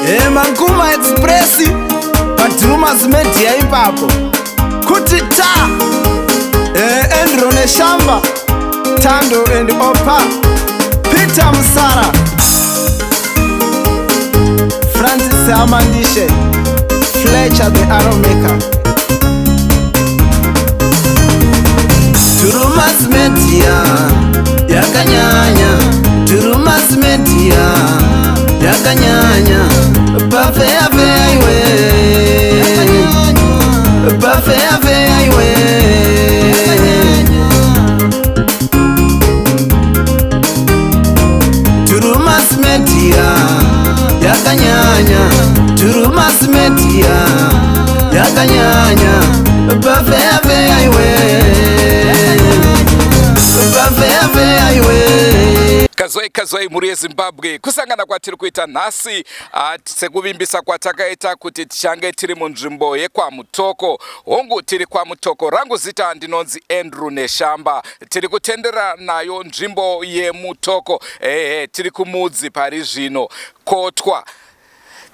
Mankuma Express paDrumas Media ipapo kuti ta Andrew Neshamba, Tando and Opa, Peter Musara, Francis Amandishe, Fletcher the Arrowmaker. Drumas Media yakanyanya, Drumas Media yakanyanya, pafeya feya iwe, pafeya feya iwe. Drumas Media yakanyanya, Drumas Media yakanyanya, pafeya feya iwe, pafeya feya iwe. Kazwai, kazwai, mhuri yeZimbabwe. Kusangana kwatiri kuita nhasi, sekuvimbisa kwatakaita kuti tichange tiri munzvimbo yekwaMutoko. Hongu, tiri kwaMutoko. Rangu zita ndinonzi Andrew Neshamba. Tiri kutendera nayo nzvimbo yeMutoko. Ehe, tiri kuMudzi pari zvino, Kotwa.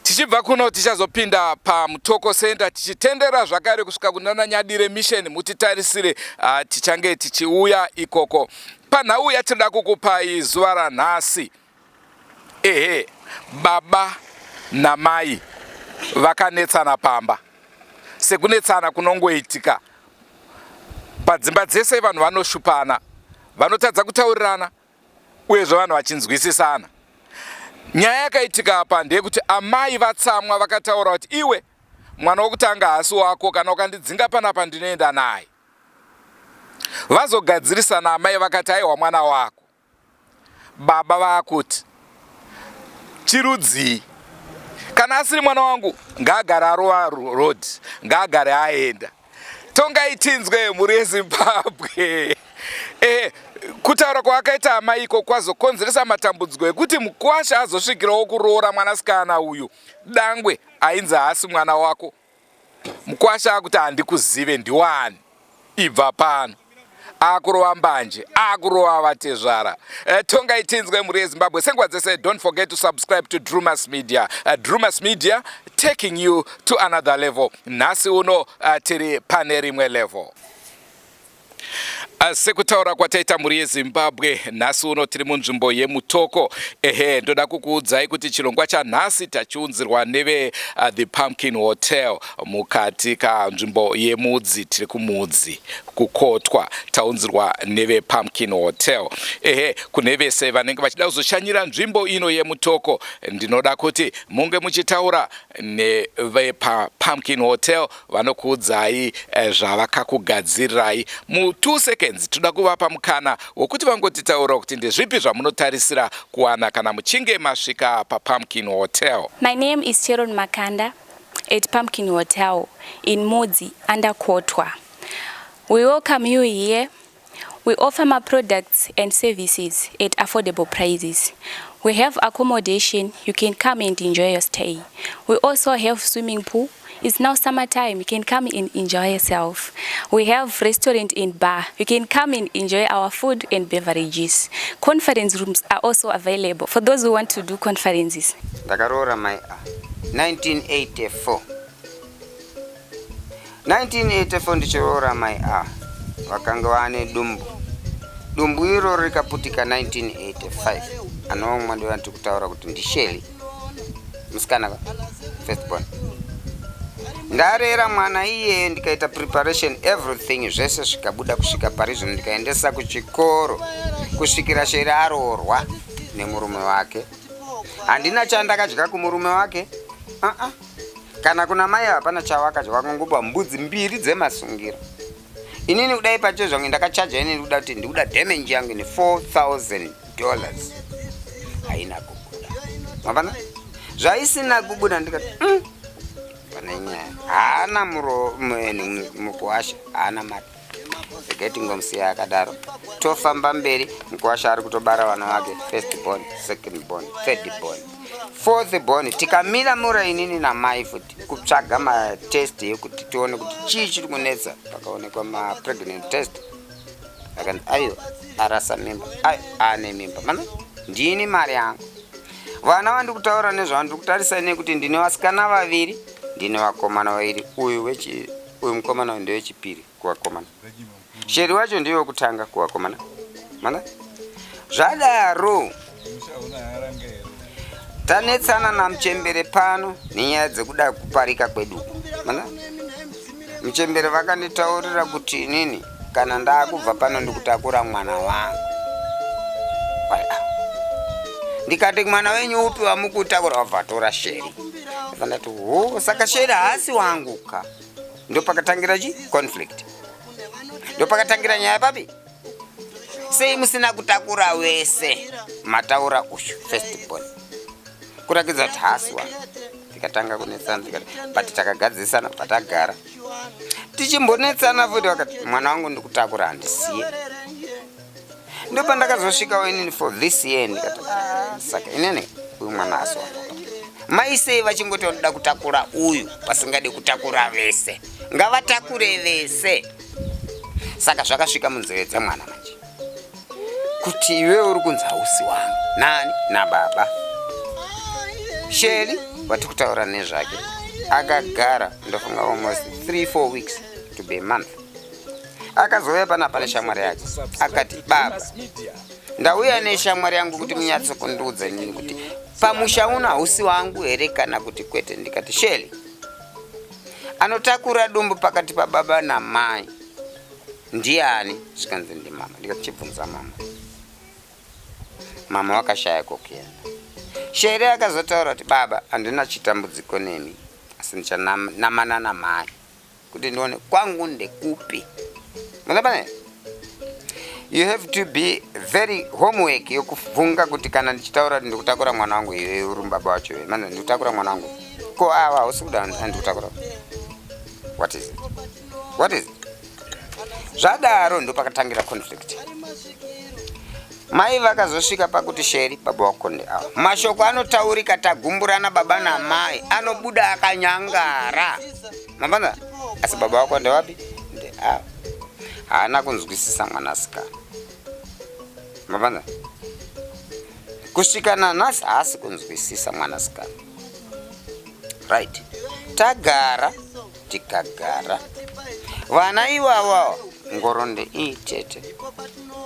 Tichibva kuno tichazopinda paMutoko Center, tichitendera zvakare kusvika kunana Nyadire Mission. Mutitarisire, tichange tichiuya ikoko. Panhau yatinoda kukupai zuva ranhasi, ehe, baba namai vakanetsana pamba, sekunetsana kunongoitika padzimba dzese. Vanhu vanoshupana, vanotadza kutaurirana, uyezve vanhu vachinzwisisana. Nyaya yakaitika apa ndeyekuti amai vatsamwa, vakataura kuti, "Iwe, mwana wokutanga haasi wako. Kana ukandidzinga panapa, ndinoenda naye." Vazogadzirisana, amai vakati, "Aiwa, mwana wako." Baba vaakuti, "Chirudzii? Kana asiri mwana wangu, ngaagare arova road, ngaagare aenda." Tongai tinzwe, mhuri yeZimbabwe. Kutaura kwaakaita amai iko kwazokonzeresa matambudziko ekuti mukwasha azosvikirawo kuroora mwanasikana uyu dangwe ainzi haasi mwana wako. Mukwasha akuti, "Handikuzive, ndiwani? Ibva pano." Akurova mbanje, akurova vatezvara. Tongai tinzwe, mhuri yeZimbabwe. Senguva dzese, don't forget to subscribe to Drumas Media. Drumas Media, taking you to another level. Nhasi uno tiri pane rimwe level. Sekutaura kwataita, mhuri yeZimbabwe, nhasi uno tiri munzvimbo yeMutoko. Ehe, ndoda kukuudzai kuti chirongwa chanhasi tachiunzirwa neve The Pumpkin Hotel mukati kanzvimbo yeMudzi. Tiri kuMudzi, kuKotwa. Taunzirwa nevePumpkin Hotel. Ehe, kune vese vanenge vachida kuzoshanyira nzvimbo ino yeMutoko, ndinoda kuti munge muchitaura nevepaPumpkin Hotel. Vanokuudzai zvavakakugadzirirai. Mu2 seconds toda kuvapa mukana wokuti vangotitaura kuti ndezvipi zvamunotarisira kuwana kana muchinge masvika paPumpkin Hotel. My name is Sharon Makanda at Pumpkin Hotel in Mudzi under Kotwa. We welcome you here. We offer my products and services at affordable prices. We have accommodation. You can come and enjoy your stay. We also have swimming pool. It's now summertime. You can come and enjoy yourself. We have restaurant and bar. You can come and enjoy our food and beverages. Conference rooms are also available for those who want to do conferences. Ndakaroora mai a 1984. 1984 ndichiroora mai a, vakanga vane dumbu. Dumbu iroro rikaputika 1985. Anomwa ndova ndiri kutaura kuti ndiSheli, musikana ka first born. Ndarera mwana iyeye, ndikaita preparation, everything, zvese zvikabuda kusvika pari zvino. Ndikaendesa kuchikoro kusvikira Sheri aroorwa nemurume wake. Handina chandakadya kumurume wake, uh-uh. Kana kuna mai hapana chavakadya. Vakangopa mbudzi mbiri dzemasungiro. Inini kudai pacho zvangu ndakachaja inini kuda kuti ndikuda damage yangu ne $4000, haina kubuda. Mapana zvaisina kubuda, ndikati, pane nyaya." Haana mukuwasha, haana mari. Regai tingomusiya akadaro, tofamba mberi. Mukuwasha ari kutobara vana vake, first born, second born, third born, fourth born. Tikamira mura inini namai futi kutsvaga matest ekuti tione kuti chii chiri kunetsa. Pakaonekwa mapregnant test, akanzi, "Aiwa, arasa mimba, ai ane mimba." Mana ndini mari yangu. Vana vandikutaura nezvavo ndikutarisa nekuti ndine vasikana vaviri, ndine vakomana vaviri. Uyu wechi uyu mukomana uyu ndewechipiri kuvakomana. Sheri wacho ndiye wekutanga kuvakomana. Mana? Zvadaro tanetsana namuchembere pano nenyaya dzekuda kuparika kwedu. Mana? Muchembere vakanditaurira kuti inini kana ndakubva pano ndikutakura mwana wangu. Ndikati mwana wenyu upi wamukutakura wabva atora Sheri. Ndati ho saka Sheri haasi wangu ka. Ndopakatangira chi conflict. Ndopakatangira nyaya papi? Sei musina kutakura wese? Mataura uyu first born. Kurakidza kuti haasi wangu. Tikatanga kunetsana tikati but takagadzisana patagara. Tichimbonetsana futi vakati mwana wangu ndikutakura handisiye. Ndopandakazosvikawo inini for this year ndikati ah, saka inini uyu mwana haasi wangu. Mai sei vachingoti vanoda kutakura uyu vasingade kutakura vese? Ngavatakure vese. Saka zvakasvika munzeve dzemwana manje kuti iwe uri kunzi hausi wangu nani nababa. Sheri wati kutaura nezvake akagara ndofunga almost 3-4 weeks to be a month. Akazouya panapa neshamwari yake akati baba ndauya neshamwari yangu kuti munyatso kundiudza inini kuti pamusha uno hausi wangu here kana kuti kwete. Ndikati Sheri anotakura dumbu pakati pababa namai ndiani? Zvikanzi ndimama. Ndikati chibvunza mama. Mama wakashaya kokuenda. Sheri akazotaura kuti baba handina chitambudziko nemi asi ndichanamana namai kuti ndione kwangu ndekupi. Munabane? You have to be very homework yokubvunga kuti kana ndichitaura kuti ndikutakura mwana wangu iwe uri mubaba wacho iwe manje ndikutakura mwana wangu ko ava hausi kuda ndikutakura. What is it? What is it? Zvadaro ndopakatangira conflict. Mai vakazosvika pakuti Sheri baba wako ndeava. Mashoko anotaurika tagumburana baba namai anobuda akanyangara. Mabana asi baba wako ndewapi? Ndeava. Haana kunzwisisa mwanasikana. Mabana kusvika nanhasi haasi kunzwisisa mwanasikana. Right. Tagara tikagara vana ivava ngoro ndeiyi tete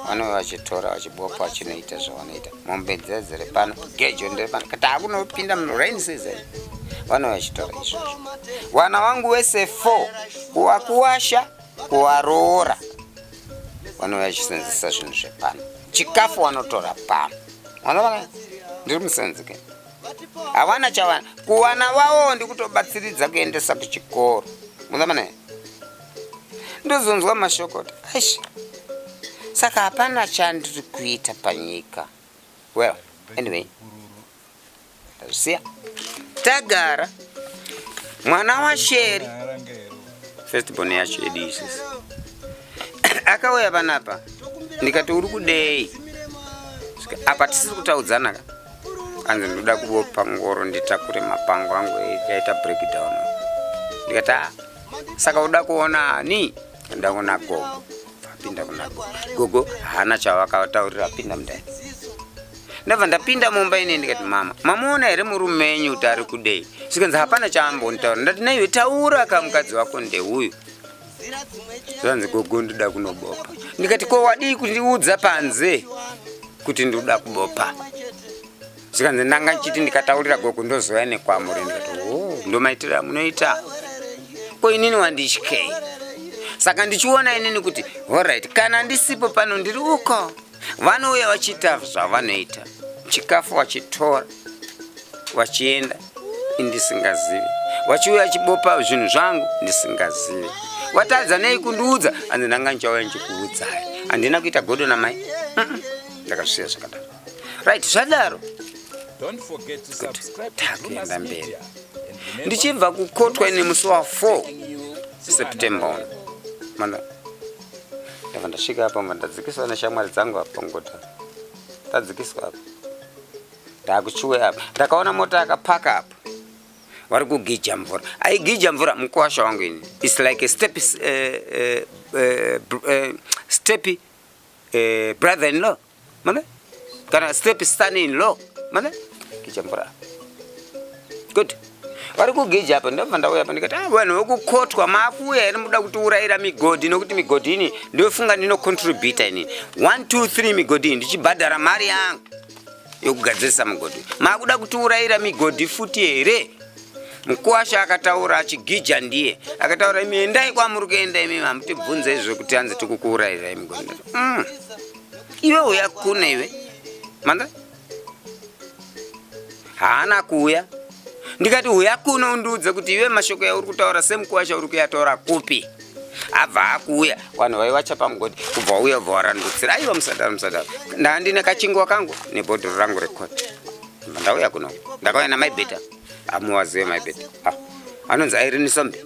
vanove vachitora vachibopa vachinoita zvavanoita. Mombe dziya dziri pano, gejo ndiri pano, takunopinda murain season vanove vachitora izvozvo. Vana vangu vese 4 kuvakuwasha kuvaroora vanove vachisenzesa zvinhu zvepano. Chikafu vanotora pano. Vana ndiri musenzi ke havana chavana kuvana vavo ndikutobatsiridza kuendesa kuchikoro. Munamane ndozonzwa mashoko kuti aish saka hapana chandiri kuita panyika. Well anyway ndazvisiya tagara mwana waSheri first born yacho yedu isusu akauya panapa ndikati uri kudei apa tisiri kutaudzana ka anzi ndoda kubopa ngoro nditakure mapango angu yaita breakdown. Ndikati ah, saka uda kuona ani? Ndoda kuona gogo. Apinda kuna gogo. Gogo haana chavakataurira apinda mundani. Ndabva ndapinda mumba ine ndikati mama, mamuona here murume wenyu kuti ari kudei? Zvikanzi hapana chaambonitaura. Ndati naiwe taura ka mukadzi wako ndeuyu. Zvanzi gogo ndoda kunobopa. Ndikati ko wadii kundiudza panze kuti ndoda kubopa? Zvikanzi ndanga ndichiti ndikataurira gogo ndozouya nekwamuri. Ndikati oh, ndomaitira munoita. Ko inini wandityei? Saka ndichiona inini kuti alright, kana ndisipo pano ndiri uko. Vanouya vachiita zvavanoita, chikafu vachitora vachienda indisingazivi, vachiuya vachibopa zvinhu zvangu ndisingazivi. Watadza nei kundiudza? Hanzi ndanga ndichauya ndichikuudzai. Handina kuita godo namai, ndakazvisiya zvakadaro. Right, zvadaro takuenda mberi. Ndichibva kukotwa ine musi wa 4 September uno mana ndabva ndasvika apa ndadzikiswa neshamwari dzangu apa ngota tadzikiswa apa ndakuchiwe apa ndakaona mota yakapaka apa vari kugija mvura. Aigija mvura mukuwasha wangu ini. It's like a step, step brother in law mana kana step son in law mana Gija mvura apa. Good. Vari kugija apa ndabva ndauya apa ndikati ah vanhu vekukotwa makuuya here muda kutiurayira migodhi nokuti migodhi ini ndofunga ndinocontributa ini 1 2 3 migodhi iyi ndichibhadhara mari yangu yokugadzirisa mugodhi makuda kutiurayira migodhi futi here mukuwasha akataura achigija ndiye akataura imi endai kwamuri kuenda imi hamutibvunze izvo kuti hanzi tikukuurayirai mugodhi mm. iwe uya kuno iwe manda haana kuuya ndikati uya kuno undiudze kuti iwe mashoko yauri kutaura semukuwasha uri kuyatora kupi abva akuuya vanhu vaivacha pamugodhi kubva uya ubva warandutsira aiwa musadaro musadaro ndandine kachingwa kangu nebhodhoro rangu rekoti ndauya kuno ndakauya namaibeta amuwazive maibeta ah, anonzi airini sombe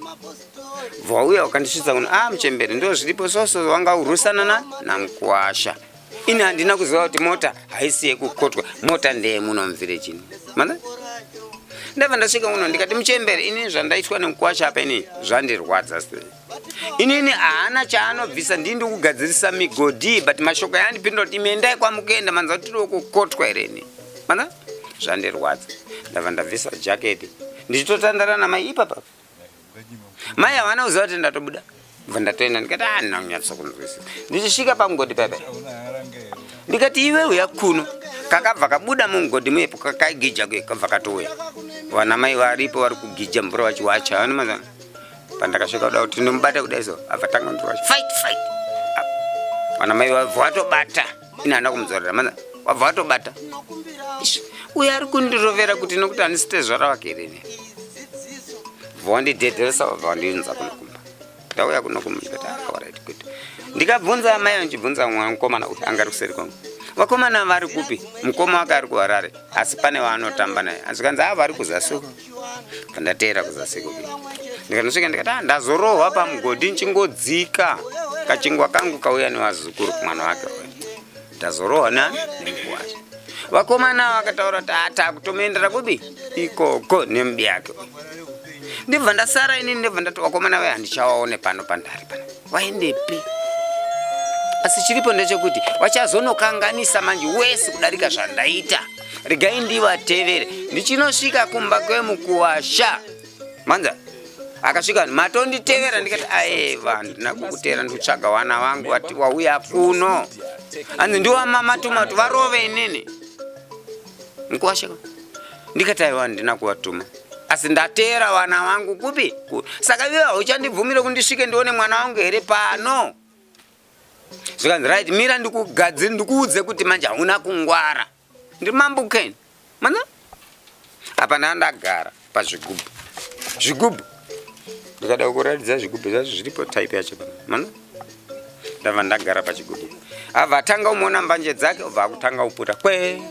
bva uya wakandisvitsa kuno ah muchembere ndo zviripo soso wanga urwisana na namukuwasha ini handina kuziva kuti mota haisi yekukotwa mota ndeye muno muvillage ini mana ndabva ndasvika kuno ndikati muchembere ini zvandaitwa nemukwasha apa ini zvandirwadza inini haana chaanobvisa ndii ndikugadzirisa migodhi but mashoko yandipindura kuti imi endai kwamukuenda manza kuti tiri kukotwa here ini mana zvandirwadza ndabva ndabvisa jaketi ndichitotandara namai ipapa mai havana kuziva kuti ndatobuda bva ndatoenda ndikati handina ah, kunyatso kunzwisisa ndichisvika pamugodhi pepe ndikati iwe uya kuno kakabva kabuda mumugodhi muyepo kakaigija kuye kabva katouya vana mai varipo vari kugija mvura vachiwacha vana mazana pandakasvika kuda kuti ndimubate kudai so abva tanga ndiwacha fight fight vana mai vabva vatobata ini handina kumudzorera mana wabva watobata uyo ari kundirovera kuti nokuti handisi tezvara wake here ini bva wandidhedheresa wabva wandiunza kuno kumba ndauya kuno kumba ndikati ah, alright good ndikabvunza amai vanchibvunza mwana mukomana uyu anga ari kuseri kwangu vakomana vari kupi mukoma wake ari kuharare asi pane waanotamba naye asi kanzi a vari kuzasi uko ndateera kuzasi iko ndikanosvika ndikati ah, ndazorohwa pamugodhi nchingodzika kachingwa kangu kauya nevazukuru kumwana wake ndazorohwa nani nemukuwasha vakomana vakataura kuti ah, takutomuendera kupi ikoko nemubi yake ndibva ndasara inini ndibva ndati vakomana vaye handichawaone pano pandari pana waendepi asi chiripo ndechekuti vachazonokanganisa manje wese kudarika zvandaita regai ndivatevere ndichinosvika kumba kwemukuwasha manza akasvika matonditevera ndikati aeva handina kukuteera ndikutsvaga wana vangu vati wauya kuno hanzi ndiwamamatuma kuti varove inini mukuwasha ndikati aiwa handina kuvatuma asi ndateera vana vangu kupi saka iwe hauchandibvumire kundisvike ndione mwana wangu here pano zvikanzi right mira ndikugadziri ndikuudze kuti manje hauna kungwara ndiri mambo ken mana apa ndaa ndagara pazvigubhu zvigubhu ndikada kukuratidza zvigubhu zvacho zviripo type yacho pana mana ndabva ndagara pachigubhu abva atanga umuona mbanje dzake obva akutanga kuputa kwe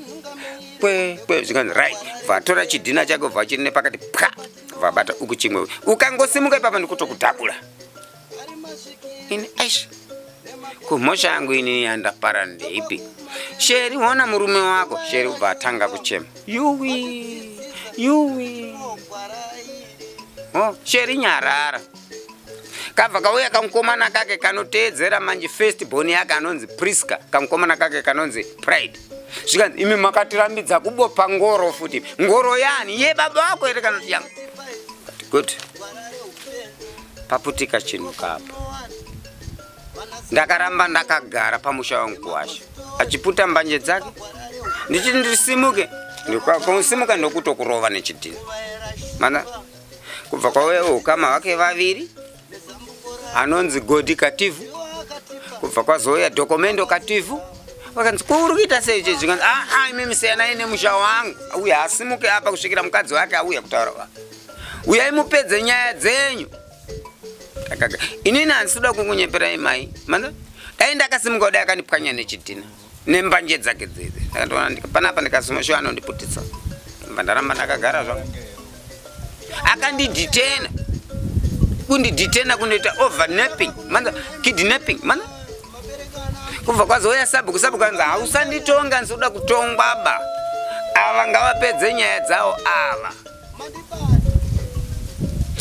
kwe kwe zvikanzi right bva atora chidhina chake obva achiri nepakati pwa bva abata uku chimwe ukangosimuka ipapa ndikutokudhabula ini aish kumhosva yangu ini yandapara ndeipi sheri hona murume wako sheri ubva atanga kuchema yuwi yuwi oh, sheri nyarara kabva kauya kamukomana kake kanoteedzera manje first born yake anonzi prisca kamukomana kake kanonzi pride zvikanzi imi makatirambidza kubopa ngoro futi ngoro yani yebaba wako here kanoti yangu good paputika chinhu kapa ndakaramba ndakagara pamusha wangu kuwasha achiputa mbanje dzake ndichiti ndisimuke ndikusimuka ndokutokurova nechidhina mana kubva kwauya ukama hwake vaviri anonzi godi kativhu kubva kwazouya dhokomendo kativhu vakanzi ko uri kuita sei ichi zvikanzi aa ah, ah, imi siyanai nemusha wangu uye asimuke apa kusvikira mukadzi wake auya kutaura uyai mupedze nyaya dzenyu Takaga. Inini handisi kuda kukunyeperai mai. Manza? Dai ndakasimuka kudai akandipwanya nechidhina. Nembanje dzake dzidzi. Ndakatoona ndika panapa ndikasuma shuwa anondiputitsa. Ndobva ndaramba ndakagara zvangu. Akandidetena. Kundidetena kundoita overnapping. Manza? Kidnapping. Manza? Kubva kwazouya sabhuku sabhuku anzi hausanditonga ndisi kuda kutongwa ba. Ava ngavapedze nyaya dzawo ava.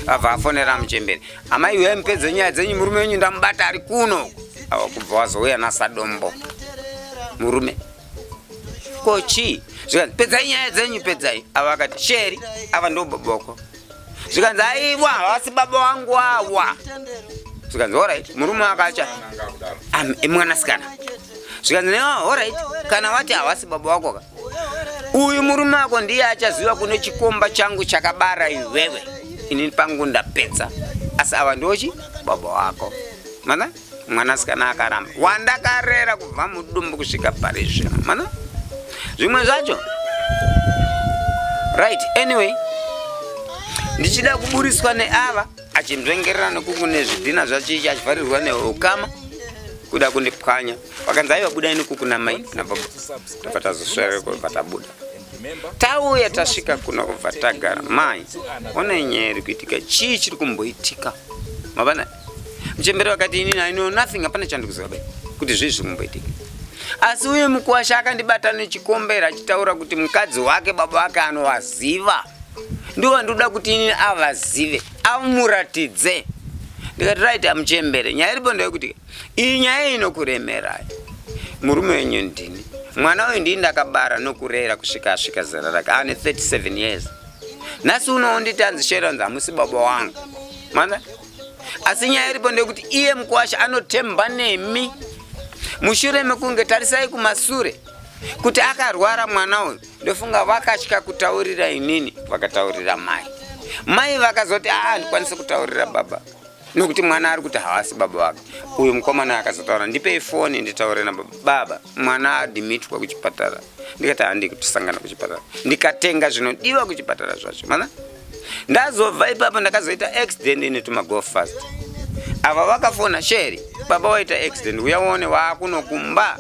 Abva afonera muchembere, amai uyai mupedze nyaya dzenyu, murume wenyu ndamubata ari kuno. Ava kubva wazouya nasadombo murume ko chii? Zvikanzi pedzai nyaya dzenyu pedzai. Ava vakati Sheri ava ndo baba wako. Zvikanzi aiwa havasi baba wangu awa. Zvikanzi alright murume akacha mwanasikana. Zvikanzi no alright kana wati havasi baba wako ka. Uyu murume wako ndiye achaziva kune chikomba changu chakabara iwewe. Ini pangu ndapedza. Asi ava ndochi baba wako. Mana? Mwanasikana akaramba wandakarera kubva mudumbu kusvika pari zvino. Mana? Zvimwe zvacho. Right, anyway. Ndichida kuburiswa neava achinzvengerera nekungu nezvidhina zvacho ichi achivharirwa neukama kuda kundipwanya. Vakanzi aiwa budai nekuku namai nababa. Tobva tazoswera kubva tabuda. Tauya tasvika kuno kubva tagara. Mai, onai nyaya iri kuitika. Chii chiri kumboitika? Mavana muchembere vakati inini I know nothing, hapana chandikuziva bai kuti zvii zviri kumboitika. Asi uye mukuwasha akandibata nechikombera achitaura kuti mukadzi wake baba vake anovaziva. Ndiwo andinoda kuti inini avazive, amuratidze. Ndikati right amuchembere, nyaya iripo ndeyekuti iyi nyaya inokuremerai. Murume wenyu ndini. Mwana uyu ndini ndakabara nokurera kusvika asvika zera rake ane 37 years. Nhasi uno onditi anzi Sharon hamusi baba wangu. Mwana asi nyaya iripo ndeyekuti iye mukuwasha anotemba nemi. Mushure mekunge tarisai kumasure kuti akarwara mwana uyu, ndofunga vakatya kutaurira inini, vakataurira mai. Mai vakazoti aa handikwanisi kutaurira baba nokuti mwana ari kuti havasi baba vake. Uyu mukomana akazotaura ndipei foni nditaure nababa. Baba mwana adhimitwa kuchipatara. Ndikati handi kutisangana kuchipatara. Ndikatenga zvinodiwa kuchipatara zvacho. Mana ndazobva ipapo ndakazoita accident ine tuma go fast. Ava vakafona Sheri, baba waita accident uya uone waakunokumba.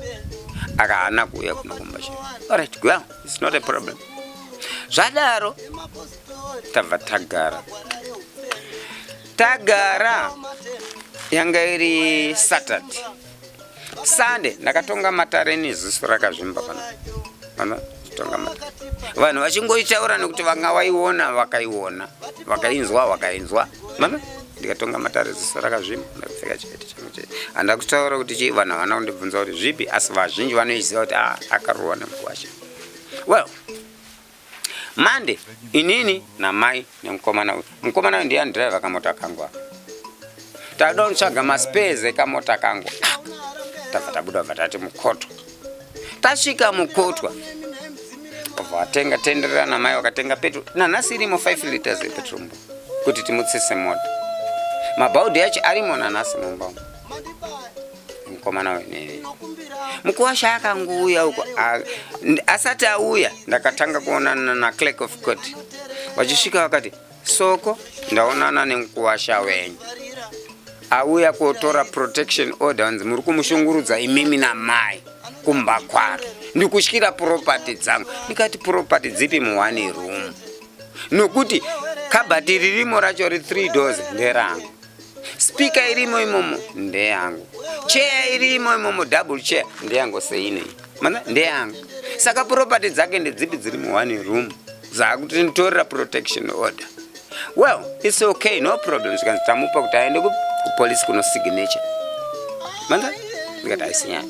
Aka haana kuuya kunokumba Sheri. Alright, well, it's not a problem. Zvadaro tabva tagara. Tagara yanga iri Saturday. Sunday ndakatonga matare neziso rakazvimba pana. Pana tonga matare. Vanhu vachingoitaura nekuti vanga vaiona vakaiona, vakainzwa vakainzwa. Mana ndikatonga matare ziso rakazvimba ndakapfeka chiketi changu chete. Handina kutaura kuti chii vanhu havana kundibvunza kuti zvipi asi vazhinji vanoiziva kuti ah akarohwa nemukwasha. Well, Monday inini namai nemukomana uyu. Mukomana uyu ndiye andriver kamota kangu aka. Tada kutsvaga maspares ekamota kangu aka. Tabva tabuda bva tati mukotwa. Tasvika mukotwa. Vatenga tenderera namai vakatenga petrol. Nanhasi irimo 5 liters yepetrol mumba kuti timutsise mota. Mabhaudhi yacho arimo nanhasi mumba umu. Mukomana uyu neni. Mukuwasha akangouya uko asati auya ndakatanga kuonana na clerk of court. Vachisvika vakati soko ndaonana nemukuwasha wenyu. Auya kotora protection order vanzi muri kumushungurudza imimi namai kumba kwake. Ndikutyira property dzangu. Ndikati property dzipi mu one room? Nokuti kabhati ririmo racho ri 3 doors nderangu. Speaker irimo imomo ndeyangu. Chair irimo imomo double chair ndeyangu seine. Mana ndeyangu. Saka property dzake ndedzipi dziri mu one room dzakuti nditorera protection order. Well, it's okay, no problem. Zvikanzi tamupa kuti aende kupolice kuno signature. Mana ndikati haisi nyaya.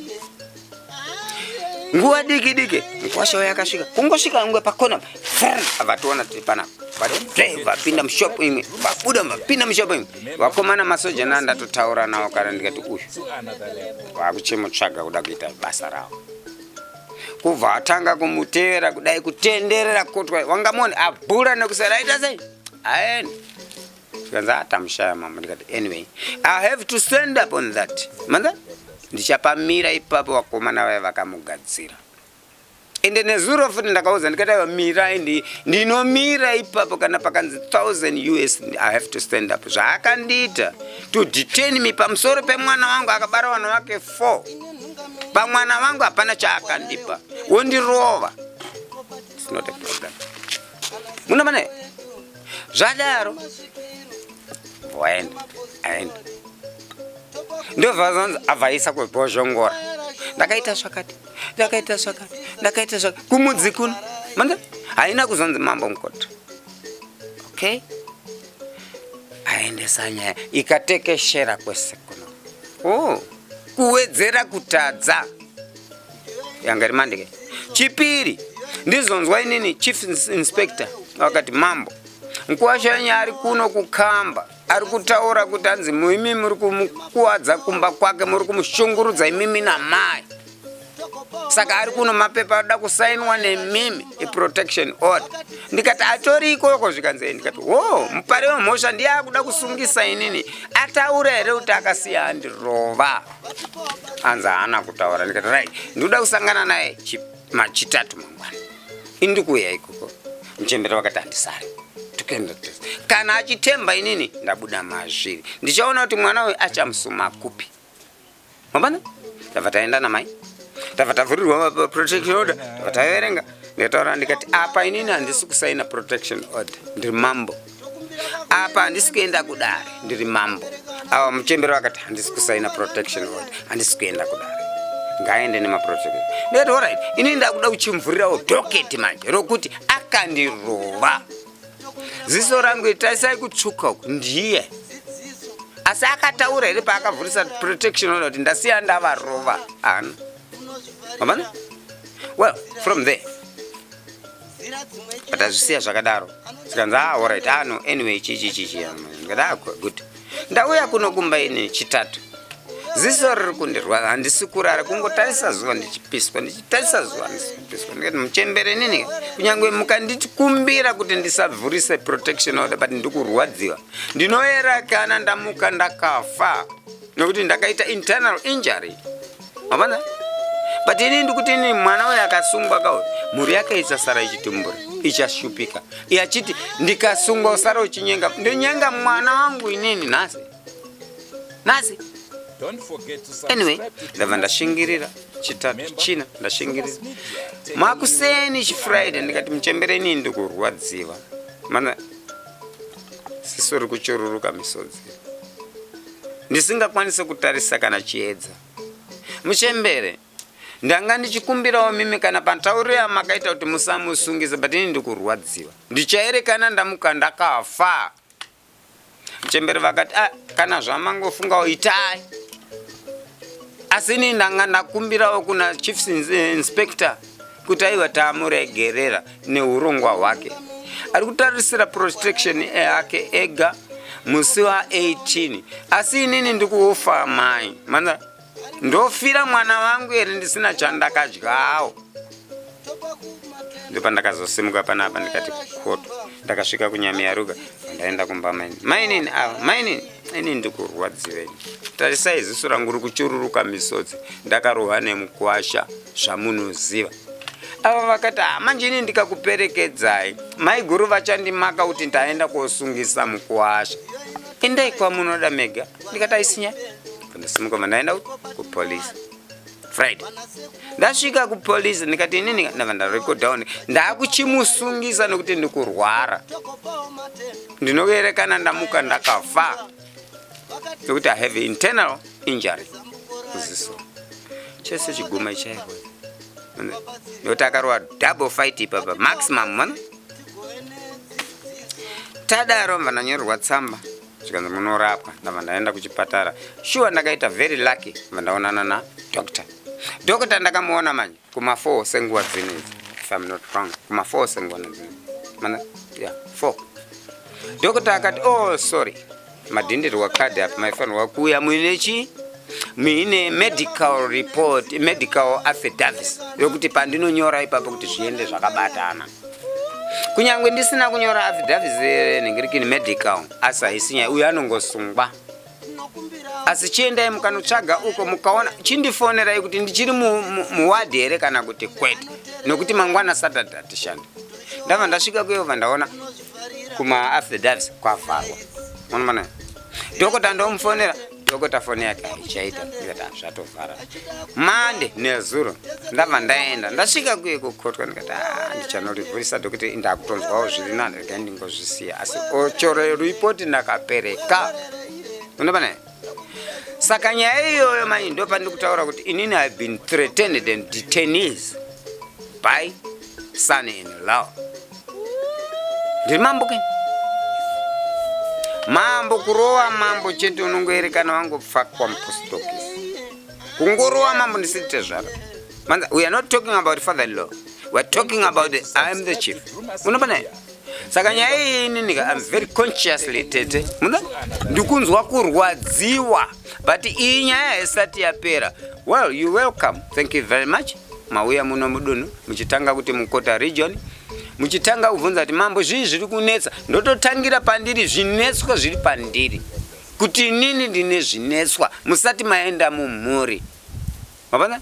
Nguva diki diki mukwasha uya akasvika kungosvika ngwe pakona vationa tiri panapa vati vapinda mushop imwe vabuda vapinda mushop imwe vakomana masoja naa ndatotaura nawo kare ndikati uyu vakuchimutsvaga kuda kuita basa rawo kubva atanga kumutevera kudai kutenderera kotwa wangamoni abhura nekusara aita sei aenda zvikanzi atamushaya mama ndikati anyway I have to stand up on that manza ndichapamira ipapo vakomana vaya vakamugadzira ende nezuro futi ndakauza ndikati aiwa mirai ndinomira ipapo kana pakanzi 1000 US I have to stand up zvaakandiita to detain me pamusoro pemwana wangu akabara vana vake 4 pamwana wangu hapana chaakandipa wondirova it's not a problem muna mane zvadaro voenda aenda ndobva zanzi abvaisa kubhozhongora ndakaita zvakati ndakaita zvakati ndakaita zvakati kumudzi kuno manje haina kuzonzi mambo mukoti okay aendesa nyaya ikatekeshera kwese kuno oh kuwedzera kutadza yanga iri mandike chipiri Ndizonzwa inini chief inspector vakati, "Mambo, mukuwasha wenyu ari kuno kukamba, ari kutaura kuti hanzi muimi muri kumukuwadza kumba kwake, muri kumushungurudza imimi namai. Saka ari kuno, mapepa anoda kusainwa nemimi, iprotection order." Ndikati, "Atori ikoko?" Zvikanzi, ndikati, "Wo, mupari wemhosva ndiye akuda kusungisa inini. Ataura here kuti akasiya andirova?" Anzi haana kutaura. Ndikati, "Right, ndikuda kusangana naye machitatu mangwana, indi kuuya ikoko." Muchembere vakati, "Handisari, tikuenda tese. Kana achitemba inini ndabuda mazviri, ndichaona kuti mwana uyu achamusuma kupi." Mabana tabva taenda namai, tabva tavhurirwa protection order, tabva taverenga. Ndikataura ndikati, "Apa inini handisi kusaina protection order, ndiri mambo. Apa handisi kuenda kudare, ndiri mambo." Ava muchembere vakati, "Handisi kusaina protection order, handisi kuenda kudare, ngaende nemaprotection." Ndikati, "Alright, inini ndakuda kuchimvurirawo docket manje rokuti akandirova ziso rangu, tarisai kutsvuka uku, ndiye. Asi akataura here paakavhurisa protection order kuti ndasiya ndavarova?" Hana mabana. Well, from there but azvisiya zvakadaro. Sikanzi, "Ah, alright, ah, no, anyway, chichi chichi." Ndikati, "Ah, good." Ndauya kuno kumba ine Chitatu, ziso riri kundirwadza, handisi kurara, kungotarisa zuva ndichipiswa, ndichitarisa zuva ndisikupiswa. Ndikati, "Muchembere, nini kunyange mukandikumbira kuti ndisavhurise protection order, but ndikurwadziwa, ndinoera kana ndamuka ndakafa nokuti ndakaita internal injury." Mabana, but ini ndikuti ini mwana uyu akasungwa kauyu, mhuri yake ichasara ichitumbura, ichashupika. Iye achiti ndikasungwa usara uchinyenga, ndonyenga mwana wangu inini nhasi nhasi? Anyway, ndabva ndashingirira Chitatu, China, ndashingirira. Makuseni chiFriday ndikati, "Muchembere, inini ndikurwadziwa mana, ziso ri kuchururuka misodzi, ndisingakwanisi kutarisa kana chiedza. Muchembere, ndanga ndichikumbirawo mimi kana patauriro yamakaita kuti musamusungisa, but ini ndikurwadziwa, ndichaerekana ndamuka ndakafa." Muchembere vakati, "Ah, kana zvamangofungawo itai, asi ini ndanga ndakumbirawo kuna chief inspector kuti aiwa, tamuregerera neurongwa hwake, ari kutarisira protection yake ega musi wa18. Asi inini ndikuufa mai mana, ndofira mwana wangu here ndisina chandakadyawo?" Ndopandakazosimuka panapa, ndikati koto. Ndakasvika kuNyamiyaruga, ndaenda kumba maini. "Mainini ava, mainini, ini ndikurwadziwa ini, tarisai ziso rangu ri kuchururuka misodzi, ndakarohwa nemukwasha zvamunoziva." Ava vakati, "Ha, manje ini ndikakuperekedzai, maiguru vachandimaka kuti ndaenda kosungisa mukwasha. Endai kwamunoda mega." Ndikati, "Aisinya." Ndasimuka, ndaenda kupolisi Friday. Ndasvika kupolisi ndikati, "Inini," ndabva ndarekodhawo, "ndakuchimusungisa nekuti ndikurwara, ndinoerekana ndamuka ndakafa nekuti I have internal injury kuziso chese chiguma chairwa nekuti akarova double fight ipapa maximum." Mana tadaro, mva ndanyorerwa tsamba, zvikanzi munorapwa. Ndabva ndaenda kuchipatara. Shuwa ndakaita very lucky, mva ndaonana nadoctor. Doctor ndakamuona manje kuma4 senguva dzino idzi, if I'm not wrong, kuma4 senguva dzino mana, yeah, 4. Doctor akati, "Oh, sorry, madhindirwa kadhi apa, maifanirwa kuuya muine chi muine medical report, medical affidavit yokuti pandinonyora ipapo kuti zviende zvakabatana. Kunyange ndisina kunyora affidavit nhingirikini medical, asi haisi nyaya, uyu anongosungwa. Asi chiendai mukanotsvaga uko, mukaona chindifonerai kuti ndichiri muwadhi here kana kuti kwete, nokuti mangwana Saturday hatishandi." Ndabva ndasvika kuyobva ndaona kumaaffidavits kwavharwa. Unomana dhokota, ndomufonera dhokota, foni yake haichaita. Ndikati, "Ah, zvatovhara." Mande nezuro ndabva ndaenda, ndasvika kuye kukotwa, ndikati, "Ah, ndichanorivhurisa dhokota, ndakutonzwawo zviri nani, regai ndingozvisiya." Asi choro ripoti ndakapereka, unobana. Saka nyaya iyoyo manje ndo pandiri kutaura kuti inini I have been threatened and detainees by son in law. Ndiri mambo ke, mambo kurova mambo chete, unongoerekana wangopfakwa mupostokisi, kungorova mambo ndisiri tezvara. We are not talking about father in law. We're talking about the, I'm the chief. Munobona here? Saka nyaya iyi inini ka, I'm very consciously tete. Muna ndikunzwa kurwadziwa. But iyi nyaya haisati yapera. Well, you welcome. Thank you very much. Mauya muno mudunhu muchitanga kuti mukota region muchitanga kubvunza kuti mambo zvii zviri kunetsa ndototangira pandiri zvinetswa zviri pandiri kuti inini ndine zvinetswa musati maenda mumhuri mapana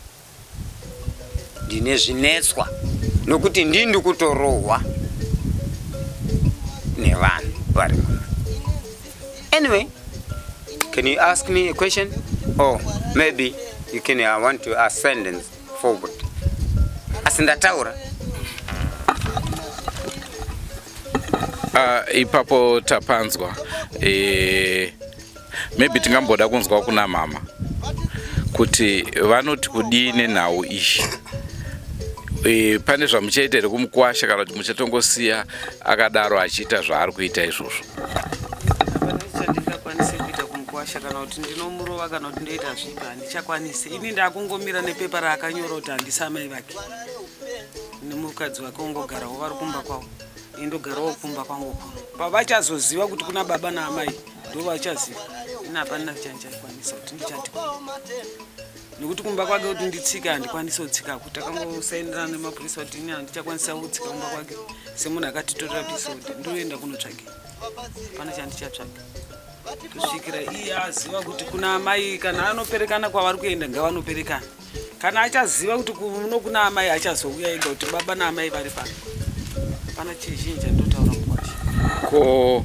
ndine zvinetswa nokuti ndini ndikutorohwa nevanhu vari muno anyway can you ask me a question or maybe you can uh, want to ask sentence forward asi ndataura uh, ipapo tapanzwa e, maybe tingamboda kunzwa kuna mama kuti vanoti kudii nenhau iyi e, pane zvamuchaita here kumukwasha kana kuti muchatongosiya akadaro achiita zvaari kuita izvozvo chandingakwanise kuita kumukwasha kana kuti ndinomurova kana kuti ndoita zvipi handichakwanisi ini ndakungomira nepepa raakanyora kuti handisi amai vake nemukadzi wake ongogarawo vari kumba kwavo indogarawo kumba kwangu kuno pavachazoziva kuti kuna baba naamai ndovachaziva ini hapana chandichakwanisa kuti ndichati nekuti kumba kwake kuti nditsike handikwanisi kutsikako takangosainirana nemapurisa kuti ini handichakwanisa kutsika kumba kwake semunhu akatitorera pisode ndoenda kunotsvage hapana chandichatsvaga kusvikira iye aziva kuti kuna amai kana anoperekana kwavari kuenda ngavanoperekana kana achaziva kuti kuno kuna amai achazouya ega kuti baba naamai vari pano pana chizhinji chandinotaura mukwasha ko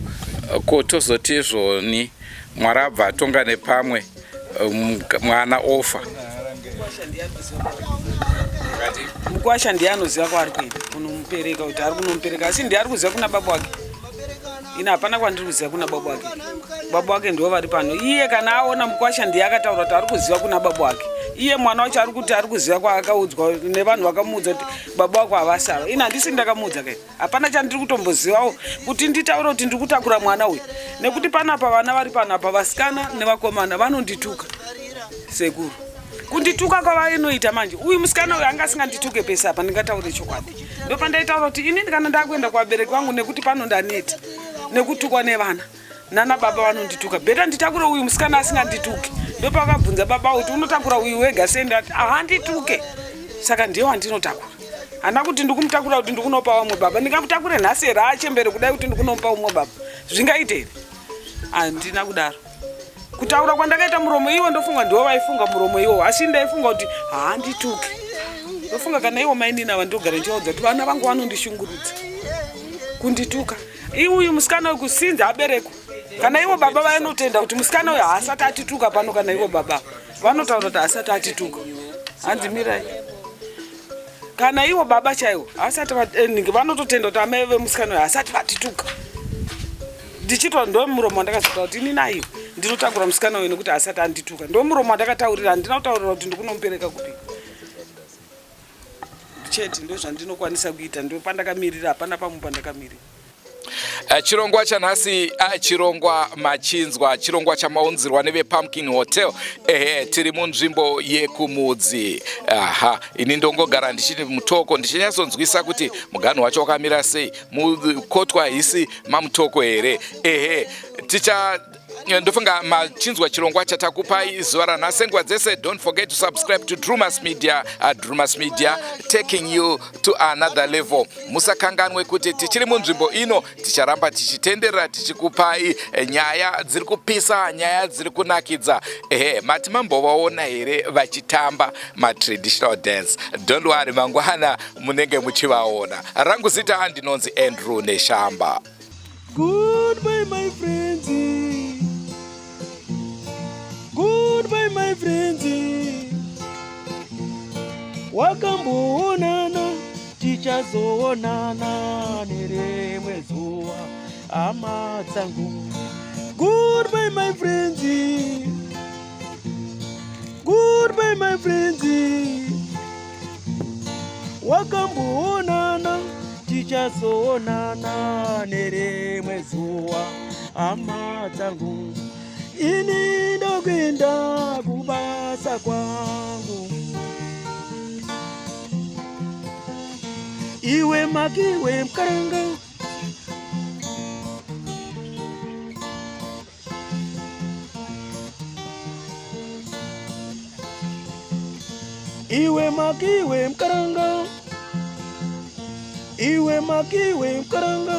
ko tozoti izvoni mwari abva atonga nepamwe um, mwana ofa mukwasha ndiye anoziva kwaari kuenda kunomupereka kuti ari kunomupereka asi ndiye ari kuziva kuna baba wake ini hapana kwandiri kuziva kuna baba wake baba wake ndivo vari pano iye kana aona mukwasha ndiye akataura kuti ari kuziva kuna baba wake iye mwana wacho ari kuti ari kuziva kwaakaudzwa nevanhu vakamuudza kuti baba wako havasava ini handisi ndakamuudza kai hapana chandiri kutombozivawo kuti nditaure kuti ndiri kutakura mwana uyu nekuti panapa vana vari panapa vasikana nevakomana vanondituka sekuru kundituka kwavainoita manje uyu musikana uyu anga asingandituke pese apa ndingataure chokwadi ndopandaitaura kuti inini kana ndakuenda kuvabereki vangu nekuti pano ndaneta nekutukwa nevana nana baba vanondituka beta nditakure uyu musikana asingandituke ndopakabvunza baba kuti unotakura uyu wega sei ndati ahandituke saka ndiye wandinotakura hana kuti ndikumutakura kuti ndikunopa vamwe baba ndingamutakure nhasi here achembere kudai kuti ndikunopa umwe baba zvingaite here handina kudaro kutaura kwandakaita muromo iwo ndofunga ndiwo vaifunga muromo iwo asi ndaifunga kuti haandituke ndofunga kana iwo mainini ava ndogara ndichivaudza kuti vana vangu vanondishungurudza kundituka iuyu musikana uyu kusinzi aberekwa kana ivo baba vanotenda kuti musikana uyu haasati atituka pano kana ivo baba vanotaura kuti haasati atituka hanzi mirai kana ivo baba chaivo haasati eh, vanototenda kuti amai vemusikana uyu haasati vatituka ndichitwa ndo muromo wandakazotaura kuti ini naivo ndinotakura musikana uyu nekuti haasati andituka ndo muromo wandakataurira handina kutaurira kuti ndikunomupereka kupi chete ndozvandinokwanisa kuita ndopandakamirira hapana pamwe pandakamirira eh, chirongwa chanhasi eh, chirongwa machinzwa chirongwa chamaunzirwa nevepumpkin hotel ehe tiri munzvimbo yekumudzi aha ini ndongogara ndichiti mutoko ndichinyatsonzwisa kuti muganhu wacho wakamira sei mukotwa hisi mamutoko here ehe ticha Eh, ndofunga machinzwa chirongwa chatakupai zuva ranhasi nguva dzese don't forget to subscribe to drumas media uh, drumas media taking you to another level musakanganwe kuti tichiri munzvimbo ino ticharamba tichitenderera tichikupai eh, nyaya dziri kupisa nyaya dziri kunakidza ehe mati mambovaona here vachitamba matraditional dance don't worry mangwana munenge muchivaona rangu zita ndinonzi andrew neshamba Goodbye my friends. Goodbye my friends. Wakamboonana tichazoonana nerimwe zuva hama dzangu. Goodbye my friends. Goodbye my friends. Wakamboonana tichazoonana nerimwe zuva hama dzangu. Ini ndokuenda kubasa kwangu. Iwe makiwe mukaranga. Iwe makiwe mukaranga. Iwe makiwe mukaranga.